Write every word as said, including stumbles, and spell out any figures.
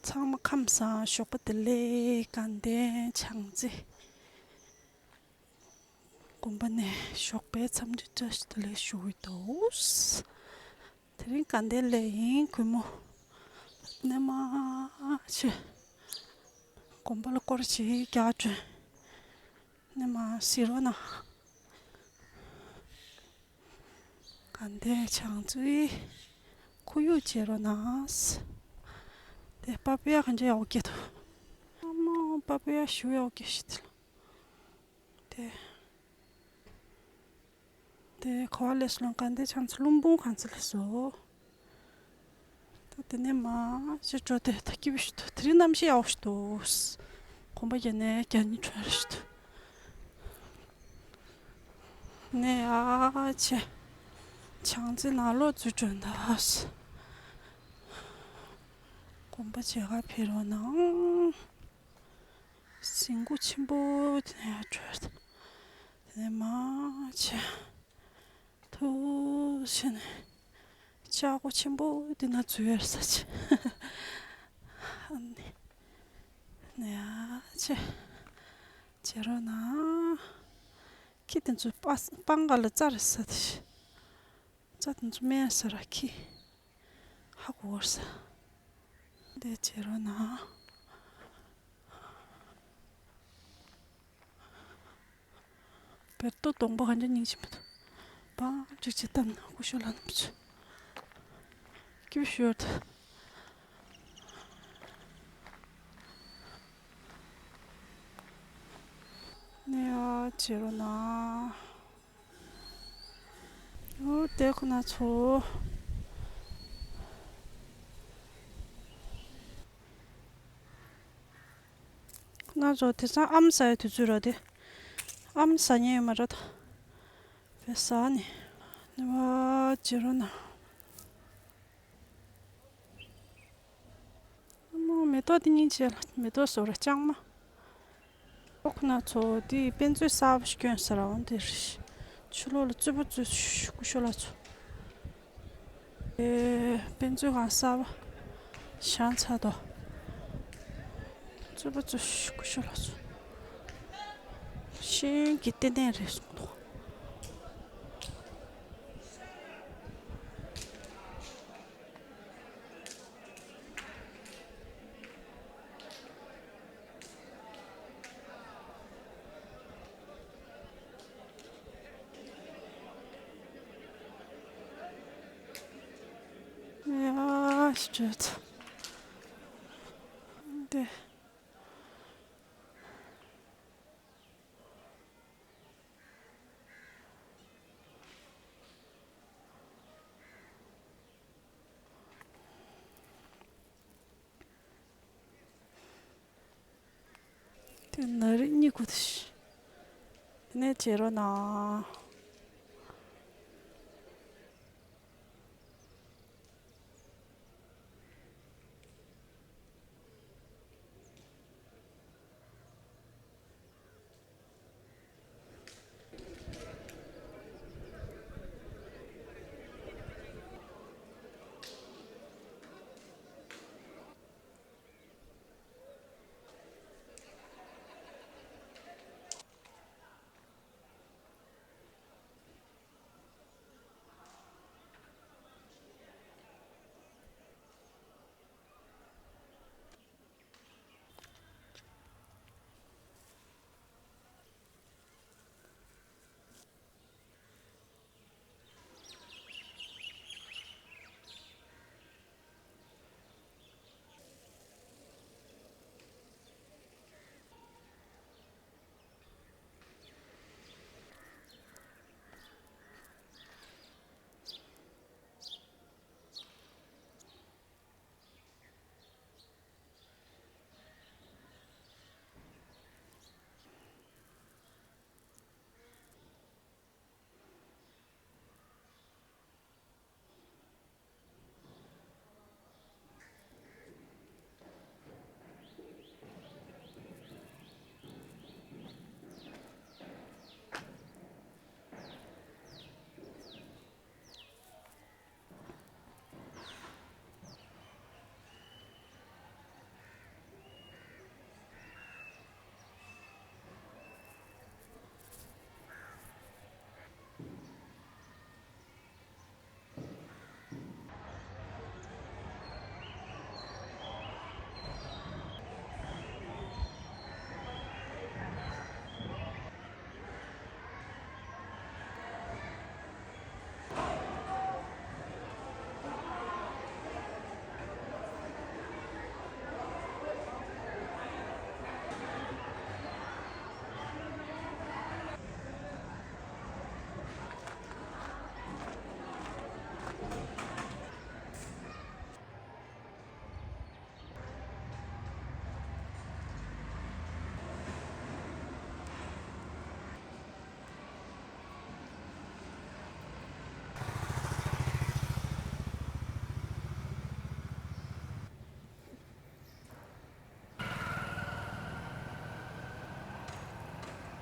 ཚང་མ་ཁམས་བཟང་། ཞོགས་པ་བདེ་ལེགས། དགའ་ལྡན་བྱང་རྩེ་དགོན་པ་ནས་ཞོགས་པའི་འཚམས་འདྲི་བཀྲ་ཤིས་བདེ་ལེགས་ཞུ་གི་འདུག་དེ་རིང་དགའ་ལྡན་སླེབས་ཡིན། གུས་མོ་ནས་མར་ཕྱིན། དགོན་པ་ལ་སྐོར་ཞིག་རྒྱག་བྱོན། ནས་མར་གཟིགས་རོགས་གནང་། དགའ་ལྡན་བྱང་རྩེའི་ཁོར་ཡུག་མཇལ་རོགས་གནང་། དེ་པ་པི་ཡ་གང་ཅི་ཡག་པོ་སྐྱེས་འདུག་ཨ་མ། པ་པི་ཡ་ཞེ་ཡག་པོ་སྐྱེས་ཤག་དེ་ལ། དེ། དེ་ག་པར་སླེབས་སོང་། དགའ་ལྡན་བྱང་རྩེ་ལུང་པོ་གང་ཚོ་སླེབས་སོང་། ད་དེ་ནས་མར་ཕྱིན་འགྲོ། དེ་ད་སྐྱིད་པོ་ཞིག་འདུག་དེ་རིང་གནམ་གཤིས་ཡག་པོ་ཞིག་འདུག་དགོན་པ་བརྒྱབ་ནས་རྒྱབ་གཉིས་ཁྲོད་རེད་ཞིག་འདུག་ནས་ཨ་ཆེ། བྱང་རྩེ་ནང་ལོགས་ཚུར་འགྲོ་ད། དགོན་པ་མཇལ་ཁ་ཕེབས་རོགས་གནང་། གཟིགས་སྐོར་ཆེན་པོ་དེ་ནས་ཡར་འགྲོ། དེ་ནས་མར་ཕྱིན། ཐུགས་ཆེ་ནས་ལྕགས་སྒོ་ཆེན་པོ་འདི་ན་འཛུལ་ཡོད་ས་ཆེ། ཨ་ནི། ནས་ཡ་ཆེ། མཇལ་རོགས་གནང་། ཁྱི་དེ་ཚོ་སྤ་སྤང་ཁ་ལ་རྩྭ་རེད་ས་དེ། རྩྭ་དེ་ཚོ་སྨན་ས་ར་ཁྱི། ཧ་གོ་བར་ས། འདི་མཇལ་རོགས་གནང་། བེར་ཏོ་གདོང་པ་གང་ཅི་སྙིང་རྗེ་མི་འདུག་པང་ཅིག་ཅིག་བཏབ་ན་སྐུ་ཞབས་ལགས་རྣམ་པ་ཚོ། སྐྱིད་ཤོར་ད། ནས་ཡ་མཇལ་རོགས་གནང་། འོ་དེ་ཁོ་ན་ཚོ། ཁོ་ན་ཚོ་དེང་སང་ཨམ་ཟ་ཡའི་དུས་ཚོད་རེད་དེ། ཨམ་ཟ་མཁན་ཡོད་མ་རེད་ད། བེ་ཟ་ནི། ནི་བ་མཇལ་རོགས་གནང་། མོ་མེ་ཏོག་དེ་སྙིང་རྗེ་ལ། མེ་ཏོག་བཟོ་ར་ལྕང་མ། ཨོ་ཁོ་ན་ཚོ་དེ་དཔེ་མཛོད་གསར་པ་ཞིག་བསྐྱོན་ས་ར། འོང་དེ་རེད། ཕྱི་ལོགས་ལ་རྩུབ་པོ་རྩུབ་སྐུ་ཞབས་ལགས་ཚོ། ཨེ། དཔེ་མཛོད་ཁང་གསར་པ་བཞེངས་ཚར་འདུག་རྩུབ་པོ་རྩུབ་སྐུ་ཞབས་ལགས་ཚོ། ཤེས་ཡོན་གྱི་ལྟེ་གནས་རེད་གསུངས་འདུག་ཡ་ཤི་ཊི། འདི། དེ་ན་རི་གཉིས་ཀོ་དེ་ཤི། དེ་ནས་བྱེད་རོགས་གནང་།